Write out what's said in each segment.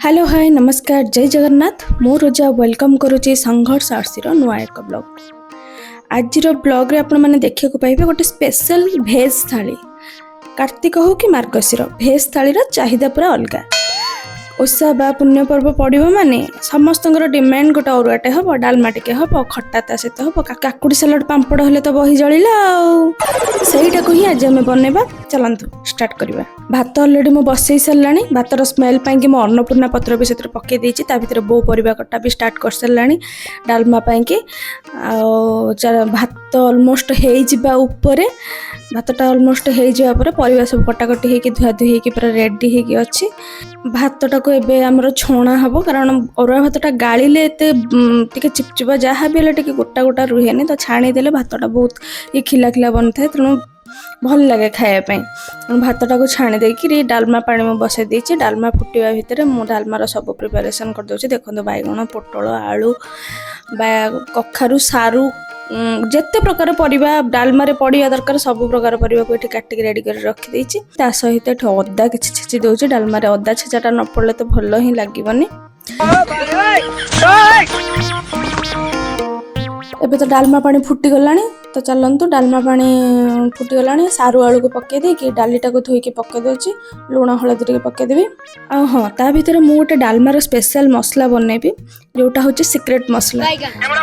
Hello, ହାଏ, ନମସ୍କାର, ଜୟ ଜଗନ୍ନାଥ। ମୁଁ ରୋଜା welcome କରୁଛି ସଂଘର୍ଷ ଆର୍ସିର ନୂଆ ଏକ ବ୍ଲଗ୍। ଆଜିର ବ୍ଲଗ୍ରେ ଆପଣମାନେ ଦେଖିବାକୁ ପାଇବେ ଗୋଟେ ସ୍ପେଶାଲ ଭେଜ୍ ଥାଳି। କାର୍ତ୍ତିକ ହଉ କି ମାର୍ଗଶିର, ଭେଜ୍ ଥାଳିର ଚାହିଦା ପୁରା ଅଲଗା। ଓଷା ବା ପୁଣ୍ୟ ପର୍ବ ପଡ଼ିବ ମାନେ ସମସ୍ତଙ୍କର ଡିମାଣ୍ଡ ଗୋଟେ ଅରୁଆଟେ ହେବ, ଡାଲମା ଟିକେ ହେବ, ଖଟା ତା ସହିତ ହେବ, କାକୁଡ଼ି ସାଲାଡ଼, ପାମ୍ପଡ଼ ହେଲେ ତ ବହି ଜଳିଲା। ଆଉ ସେଇଟାକୁ ହିଁ ଆଜି ଆମେ ବନେଇବା। ଚାଲନ୍ତୁ ଷ୍ଟାର୍ଟ କରିବା। ଭାତ ଅଲରେଡ଼ି ମୁଁ ବସେଇ ସାରିଲାଣି। ଭାତର ସ୍ମେଲ୍ ପାଇଁକି ମୁଁ ଅନ୍ନପୂର୍ଣ୍ଣା ପତ୍ର ବି ସେଥିରେ ପକେଇ ଦେଇଛି। ତା ଭିତରେ ବୋଉ ପରିବା କଟା ବି ଷ୍ଟାର୍ଟ କରିସାରିଲାଣି ଡାଲମା ପାଇଁକି। ଆଉ ଭାତ ଅଲମୋଷ୍ଟ ହେଇଯିବା ଉପରେ, ଭାତଟା ଅଲମୋଷ୍ଟ ହେଇଯିବା ପରେ ପରିବା ସବୁ କଟାକଟି ହେଇକି, ଧୁଆଧୁଇ ହେଇକି ପୁରା ରେଡ଼ି ହେଇକି ଅଛି। ଭାତଟାକୁ ଏବେ ଆମର ଛଣା ହେବ, କାରଣ ଅରୁଆ ଭାତଟା ଗାଳିଲେ ଏତେ ଟିକେ ଚିପଚିପା, ଯାହା ବି ହେଲେ ଟିକେ ଗୋଟା ଗୋଟା ରୁହେନି। ତ ଛାଣିଦେଲେ ଭାତଟା ବହୁତ ଇଏ ଖିଲା ଖିଲା ବନିଥାଏ, ତେଣୁ ଭଲ ଲାଗେ ଖାଇବା ପାଇଁ। ତେଣୁ ଭାତଟାକୁ ଛାଣି ଦେଇକିରି ଡାଲମା ପାଣି ମୁଁ ବସାଇ ଦେଇଛି। ଡାଲମା ଫୁଟିବା ଭିତରେ ମୁଁ ଡାଲମାର ସବୁ ପ୍ରିପାରେସନ୍ କରିଦେଉଛି। ଦେଖନ୍ତୁ, ବାଇଗଣ, ପୋଟଳ, ଆଳୁ ବା କଖାରୁ, ସାରୁ, ଯେତେ ପ୍ରକାର ପରିବା ଡାଲମାରେ ପଡ଼ିବା ଦରକାର, ସବୁ ପ୍ରକାର ପରିବାକୁ ଏଠି କାଟିକି ରେଡ଼ି କରି ରଖିଦେଇଛି। ତା ସହିତ ଏଠି ଅଦା କିଛି ଛେଚି ଦେଉଛି। ଡାଲମାରେ ଅଦା ଛେଚାଟା ନ ପଡ଼ିଲେ ତ ଭଲ ହିଁ ଲାଗିବନି। ଏବେ ତ ଡାଲମା ପାଣି ଫୁଟିଗଲାଣି। ତ ଚାଲନ୍ତୁ, ଡାଲମା ପାଣି ଫୁଟିଗଲାଣି, ସାରୁ ଆଳୁକୁ ପକେଇ ଦେଇକି ଡାଲିଟାକୁ ଧୋଇକି ପକେଇ ଦେଉଛି। ଲୁଣ ହଳଦୀ ଟିକେ ପକେଇଦେବି। ଆଉ ହଁ, ତା ଭିତରେ ମୁଁ ଗୋଟେ ଡାଲମାର ସ୍ପେଶାଲ ମସଲା ବନେଇବି, ଯେଉଁଟା ହେଉଛି ସିକ୍ରେଟ୍ ମସଲା।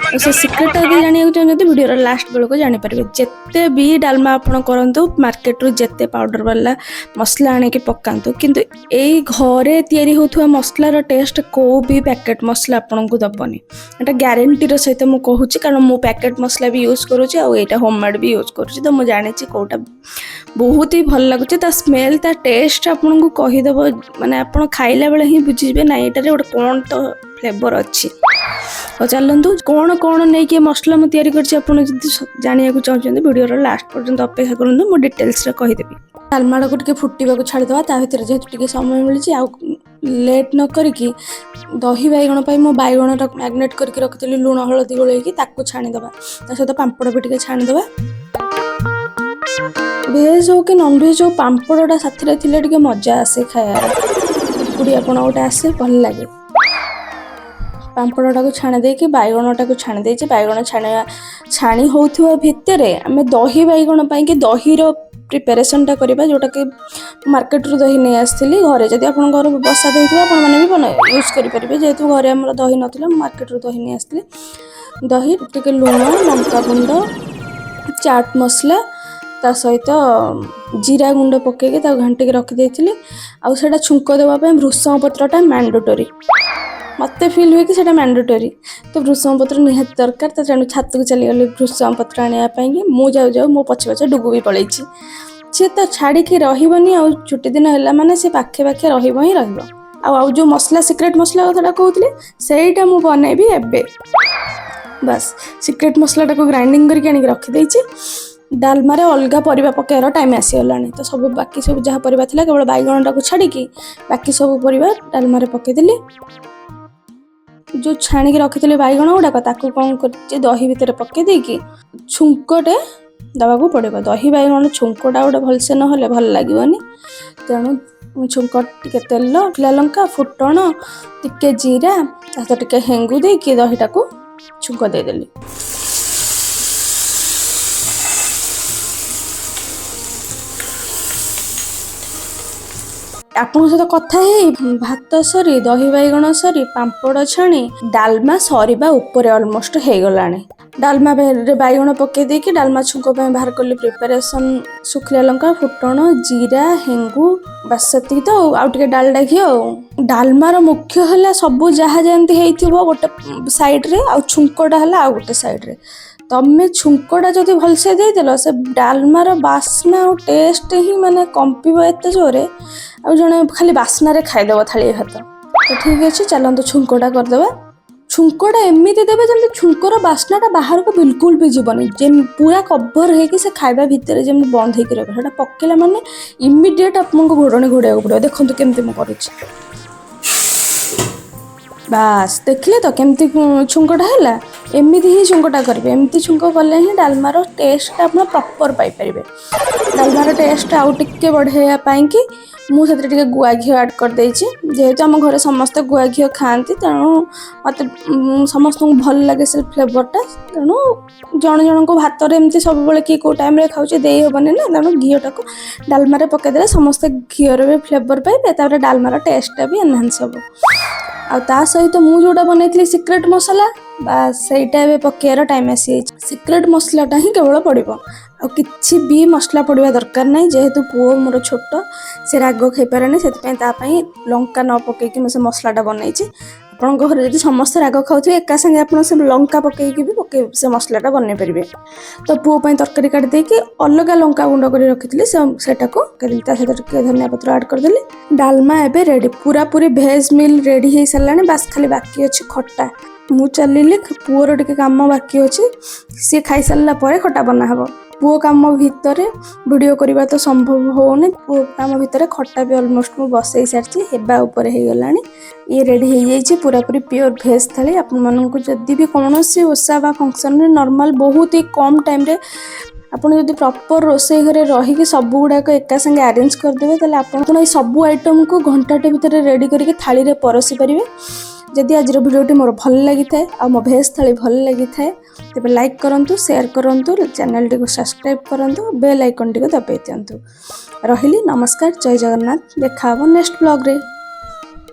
ଆଉ ସେ ସିକ୍ରେଟ୍ଟା ଯଦି ଜାଣିବାକୁ ଚାହୁଁଛନ୍ତି, ଭିଡ଼ିଓର ଲାଷ୍ଟ ବେଳକୁ ଜାଣିପାରିବେ। ଯେତେ ବି ଡାଲମା ଆପଣ କରନ୍ତୁ, ମାର୍କେଟରୁ ଯେତେ ପାଉଡ଼ର ବାଲା ମସଲା ଆଣିକି ପକାନ୍ତୁ, କିନ୍ତୁ ଏଇ ଘରେ ତିଆରି ହେଉଥିବା ମସଲାର ଟେଷ୍ଟ କେଉଁ ବି ପ୍ୟାକେଟ୍ ମସଲା ଆପଣଙ୍କୁ ଦେବନି। ଏଇଟା ଗ୍ୟାରେଣ୍ଟିର ସହିତ ମୁଁ କହୁଛି, କାରଣ ମୁଁ ପ୍ୟାକେଟ୍ ମସଲା ବି ୟୁଜ୍ କରୁଛି ଆଉ ଏଇଟା ହୋମମେଡ଼୍ ବି ୟୁଜ୍ କରୁଛି। ତ ମୁଁ ଜାଣିଛି କେଉଁଟା ବହୁତ ହି ଭଲ ଲାଗୁଛି। ତା ସ୍ମେଲ୍, ତା ଟେଷ୍ଟ ଆପଣଙ୍କୁ କହିଦେବ, ମାନେ ଆପଣ ଖାଇଲା ବେଳେ ହିଁ ବୁଝିଯିବେ, ନାଇଁ, ଏଇଟାରେ ଗୋଟେ କ'ଣ ତ ଫ୍ଲେଭର୍ ଅଛି। ଆଉ ଚାଲନ୍ତୁ, କ'ଣ କ'ଣ ନେଇକି ଏ ମସଲା ମୁଁ ତିଆରି କରିଛି, ଆପଣ ଯଦି ଜାଣିବାକୁ ଚାହୁଁଛନ୍ତି, ଭିଡ଼ିଓର ଲାଷ୍ଟ ପର୍ଯ୍ୟନ୍ତ ଅପେକ୍ଷା କରନ୍ତୁ, ମୁଁ ଡିଟେଲ୍ସରେ କହିଦେବି। ଡାଲମାଟାକୁ ଟିକେ ଫୁଟିବାକୁ ଛାଡ଼ିଦେବା। ତା ଭିତରେ ଯେହେତୁ ଟିକେ ସମୟ ମିଳିଛି, ଆଉ ଲେଟ୍ ନ କରିକି ଦହି ବାଇଗଣ ପାଇଁ ମୁଁ ବାଇଗଣଟାକୁ ମ୍ୟାରିନେଟ୍ କରିକି ରଖିଥିଲି ଲୁଣ ହଳଦୀ ଗୋଳେଇକି, ତାକୁ ଛାଣିଦେବା। ତା ସହିତ ପାମ୍ପଡ଼ ବି ଟିକେ ଛାଣିଦେବା। ଭେଜ୍ ହଉ କି ନନଭେଜ୍ ହଉ, ପାମ୍ପଡ଼ଟା ସାଥିରେ ଥିଲେ ଟିକେ ମଜା ଆସେ ଖାଇବାର। କୁରକୁରି ଆପଣ ଗୋଟେ ଆସେ, ଭଲ ଲାଗେ। ପାମ୍ପଡ଼ଟାକୁ ଛାଣି ଦେଇକି ବାଇଗଣଟାକୁ ଛାଣି ଦେଇଛି। ବାଇଗଣ ଛାଣିବା ଛାଣି ହେଉଥିବା ଭିତରେ ଆମେ ଦହି ବାଇଗଣ ପାଇଁକି ଦହିର ପ୍ରିପାରେସନ୍ଟା କରିବା, ଯେଉଁଟାକି ମାର୍କେଟରୁ ଦହି ନେଇ ଆସିଥିଲି। ଘରେ ଯଦି ଆପଣଙ୍କ ଘର ବସା ଦହି ଥିବ, ଆପଣମାନେ ବି ୟୁଜ୍ କରିପାରିବେ। ଯେହେତୁ ଘରେ ଆମର ଦହି ନଥିଲା, ମୁଁ ମାର୍କେଟରୁ ଦହି ନେଇ ଆସିଥିଲି। ଦହି ଟିକେ ଲୁଣ, ଲଙ୍କା ଗୁଣ୍ଡ, ଚାଟ୍ ମସଲା, ତା ସହିତ ଜିରା ଗୁଣ୍ଡ ପକାଇକି ତାକୁ ଘାଣ୍ଟିକି ରଖିଦେଇଥିଲି। ଆଉ ସେଇଟା ଛୁଙ୍କ ଦେବା ପାଇଁ ଭୃଷଙ୍ଗ ପତ୍ରଟା ମ୍ୟାଣ୍ଡେଟୋରୀ। ମୋତେ ଫିଲ୍ ହୁଏ କି ସେଇଟା ମ୍ୟାଣ୍ଡେଟୋରୀ। ତ ଭୃଷଙ୍ଗ ପତ୍ର ନିହାତି ଦରକାର। ତ ତେଣୁ ଛାତକୁ ଚାଲିଗଲି ଭୃଷଙ୍ଗ ପତ୍ର ଆଣିବା ପାଇଁକି। ମୁଁ ଯାଉ ଯାଉ ମୋ ପଛେ ପଛେ ଡୁଗୁ ବି ପଳେଇଛି। ସିଏ ତ ଛାଡ଼ିକି ରହିବନି। ଆଉ ଛୁଟି ଦିନ ହେଲା ମାନେ ସେ ପାଖେ ପାଖେ ରହିବ ହିଁ ରହିବ। ଆଉ ଆଉ ଯେଉଁ ମସଲା, ସିକ୍ରେଟ୍ ମସଲା କଥାଟା କହୁଥିଲି, ସେଇଟା ମୁଁ ବନେଇବି ଏବେ। ବାସ୍, ସିକ୍ରେଟ୍ ମସଲାଟାକୁ ଗ୍ରାଇଣ୍ଡିଙ୍ଗ କରିକି ଆଣିକି ରଖିଦେଇଛି। ଡାଲମାରେ ଅଲଗା ପରିବା ପକାଇବାର ଟାଇମ୍ ଆସିଗଲାଣି। ତ ସବୁ ବାକି ସବୁ ଯାହା ପରିବା ଥିଲା, କେବଳ ବାଇଗଣଟାକୁ ଛାଡ଼ିକି ବାକି ସବୁ ପରିବା ଡାଲମାରେ ପକାଇଦେଲି। ଯେଉଁ ଛାଣିକି ରଖିଥିଲି ବାଇଗଣ ଗୁଡ଼ାକ, ତାକୁ କ'ଣ କରିଛି, ଦହି ଭିତରେ ପକାଇ ଦେଇକି ଛୁଙ୍କଟେ ଦେବାକୁ ପଡ଼ିବ। ଦହି ବାଇଗଣ ଛୁଙ୍କଟା ଗୋଟେ ଭଲସେ ନହେଲେ ଭଲ ଲାଗିବନି। ତେଣୁ ଛୁଙ୍କ ଟିକେ ତେଲ, ଶୁଖିଲା ଲଙ୍କା, ଫୁଟଣ, ଟିକେ ଜିରା, ତା ସହିତ ଟିକେ ହେଙ୍ଗୁ ଦେଇକି ଦହିଟାକୁ ଛୁଙ୍କ ଦେଇଦେଲି। ଆପଣଙ୍କ ସହିତ କଥା ହେଇ ଭାତ ସରି, ଦହି ବାଇଗଣ ସରି, ପାମ୍ପଡ଼ ଛାଣି, ଡାଲମା ସରିବା ଉପରେ ଅଲମୋଷ୍ଟ ହେଇଗଲାଣି। ଡାଲମାରେ ବାଇଗଣ ପକେଇ ଦେଇକି ଡାଲମା ଛୁଙ୍କ ପାଇଁ ବାହାର କଲି ପ୍ରିପାରେସନ୍, ଶୁଖିଲା ଲଙ୍କା, ଫୁଟଣ, ଜିରା, ହେଙ୍ଗୁ, ବାସ୍ ସେତିକି ତ। ଆଉ ଆଉ ଟିକେ ଡାଲଡା ଘିଅ। ଆଉ ଡାଲମାର ମୁଖ୍ୟ ହେଲା ସବୁ ଯାହା ଯେମିତି ହେଇଥିବ ଗୋଟେ ସାଇଡ଼ରେ, ଆଉ ଛୁଙ୍କଟା ହେଲା ଆଉ ଗୋଟେ ସାଇଡ଼ରେ। ତମେ ଛୁଙ୍କଟା ଯଦି ଭଲସେ ଦେଇଦେଲ, ସେ ଡାଲମାର ବାସ୍ନା ଆଉ ଟେଷ୍ଟ ହିଁ ମାନେ କମ୍ପିବ ଏତେ ଜୋରେ, ଆଉ ଜଣେ ଖାଲି ବାସ୍ନାରେ ଖାଇଦେବ ଥାଳିଏ ଭାତ। ତ ଠିକ୍ ଅଛି, ଚାଲନ୍ତୁ ଛୁଙ୍କଟା କରିଦେବା। ଛୁଙ୍କଟା ଏମିତି ଦେବେ ଯେମିତି ଛୁଙ୍କର ବାସ୍ନାଟା ବାହାରକୁ ବିଲକୁଲ ବି ଯିବନି, ଯେ ପୁରା କଭର ହେଇକି ସେ ଖାଇବା ଭିତରେ ଯେମିତି ବନ୍ଦ ହେଇକି ରହିବ। ସେଇଟା ପକେଇଲା ମାନେ ଇମିଡ଼ିଏଟ୍ ଆପଣଙ୍କୁ ଘୋଡ଼ଣୀ ଘୋଡ଼େଇବାକୁ ପଡ଼ିବ। ଦେଖନ୍ତୁ କେମିତି ମୁଁ କରୁଛି। ବାସ୍, ଦେଖିଲେ ତ କେମିତି ଛୁଙ୍କଟା ହେଲା? ଏମିତି ହିଁ ଛୁଙ୍କଟା କରିବେ। ଏମିତି ଛୁଙ୍କ କଲେ ହିଁ ଡାଲମାର ଟେଷ୍ଟଟା ଆପଣ ପ୍ରପର୍ ପାଇପାରିବେ। ଡାଲମାର ଟେଷ୍ଟ ଆଉ ଟିକେ ବଢ଼େଇବା ପାଇଁକି ମୁଁ ସେଥିରେ ଟିକେ ଗୁଆ ଘିଅ ଆଡ଼୍ କରିଦେଇଛି। ଯେହେତୁ ଆମ ଘରେ ସମସ୍ତେ ଗୁଆ ଘିଅ ଖାଆନ୍ତି, ତେଣୁ ମୋତେ ସମସ୍ତଙ୍କୁ ଭଲ ଲାଗେ ସେ ଫ୍ଲେଭରଟା। ତେଣୁ ଜଣ ଜଣଙ୍କୁ ଭାତରେ ଏମିତି ସବୁବେଳେ କିଏ କେଉଁ ଟାଇମ୍ରେ ଖାଉଛି, ଦେଇ ହେବନି ନା। ତେଣୁ ଘିଅଟାକୁ ଡାଲମାରେ ପକାଇଦେଲେ ସମସ୍ତେ ଘିଅର ବି ଫ୍ଲେଭର ପାଇବେ, ତାପରେ ଡାଲମାର ଟେଷ୍ଟଟା ବି ଏନହାନ୍ସ ହେବ। ଆଉ ତା ସହିତ ମୁଁ ଯେଉଁଟା ବନେଇଥିଲି ସିକ୍ରେଟ୍ ମସଲା, ବାସ୍, ସେଇଟା ଏବେ ପକାଇବାର ଟାଇମ୍ ଆସିଯାଇଛି। ସିକ୍ରେଟ୍ ମସଲାଟା ହିଁ କେବଳ ପଡ଼ିବ, ଆଉ କିଛି ବି ମସଲା ପଡ଼ିବା ଦରକାର ନାହିଁ। ଯେହେତୁ ପୁଅ ମୋର ଛୋଟ, ସେ ରାଗ ଖାଇପାରେନି, ସେଥିପାଇଁ ତା ପାଇଁ ଲଙ୍କା ନ ପକାଇକି ମୁଁ ସେ ମସଲାଟା ବନେଇଛି। ଆପଣଙ୍କ ଘରେ ଯଦି ସମସ୍ତେ ରାଗ ଖାଉଥିବେ, ଏକା ସାଙ୍ଗେ ଆପଣ ସେ ଲଙ୍କା ପକାଇକି ବି ସେ ମସଲାଟା ବନେଇ ପାରିବେ। ତ ପୁଅ ପାଇଁ ତରକାରୀ କାଟି ଦେଇକି ଅଲଗା ଲଙ୍କା ଗୁଣ୍ଡ କରି ରଖିଥିଲି, ସେଟାକୁ ପକେଇଦେଲି। ତା ସହିତ ଟିକେ ଧନିଆ ପତ୍ର ଆଡ଼୍ କରିଦେଲି। ଡାଲମା ଏବେ ରେଡ଼ି, ପୁରାପୁରି ଭେଜ୍ ମିଲ୍ ରେଡ଼ି ହେଇସାରିଲାଣି। ବାସ୍, ଖାଲି ବାକି ଅଛି ଖଟା। ମୁଁ ଚାଲିଲି, ପୁଅର ଟିକେ କାମ ବାକି ଅଛି। ସିଏ ଖାଇସାରିଲା ପରେ ଖଟା ବନା ହେବ। ପୁଅ କାମ ଭିତରେ ଭିଡ଼ିଓ କରିବା ତ ସମ୍ଭବ ହେଉନି। ପୁଅ କାମ ଭିତରେ ଖଟା ବି ଅଲମୋଷ୍ଟ ମୁଁ ବସେଇ ସାରିଛି, ହେବା ଉପରେ ହେଇଗଲାଣି। ଇଏ ରେଡ଼ି ହେଇଯାଇଛି ପୁରାପୁରି ପିଓର ଭେଜ୍ ଥାଳି। ଆପଣମାନଙ୍କୁ ଯଦି ବି କୌଣସି ଓଷା ବା ଫଙ୍କସନ୍ରେ ନର୍ମାଲ୍ ବହୁତ ହି କମ୍ ଟାଇମ୍ରେ ଆପଣ ଯଦି ପ୍ରପର୍ ରୋଷେଇ ଘରେ ରହିକି ସବୁ ଗୁଡ଼ାକ ଏକା ସାଙ୍ଗେ ଆରେଞ୍ଜ କରିଦେବେ, ତାହେଲେ ଆପଣ ଏଇ ସବୁ ଆଇଟମ୍କୁ ଘଣ୍ଟାଟେ ଭିତରେ ରେଡ଼ି କରିକି ଥାଳିରେ ପରସି ପାରିବେ। ଯଦି ଆଜିର ଭିଡ଼ିଓଟି ମୋର ଭଲ ଲାଗିଥାଏ ଆଉ ମୋ ଭେଜ୍ ଥାଳି ଭଲ ଲାଗିଥାଏ, ତେବେ ଲାଇକ୍ କରନ୍ତୁ, ସେୟାର କରନ୍ତୁ, ଚ୍ୟାନେଲଟିକୁ ସବସ୍କ୍ରାଇବ୍ କରନ୍ତୁ, ବେଲ୍ ଆଇକନ୍ଟିକୁ ଦବାଇ ଦିଅନ୍ତୁ। ରହିଲି, ନମସ୍କାର, ଜୟ ଜଗନ୍ନାଥ। ଦେଖା ହେବ ନେକ୍ସଟ ବ୍ଲଗ୍ରେ।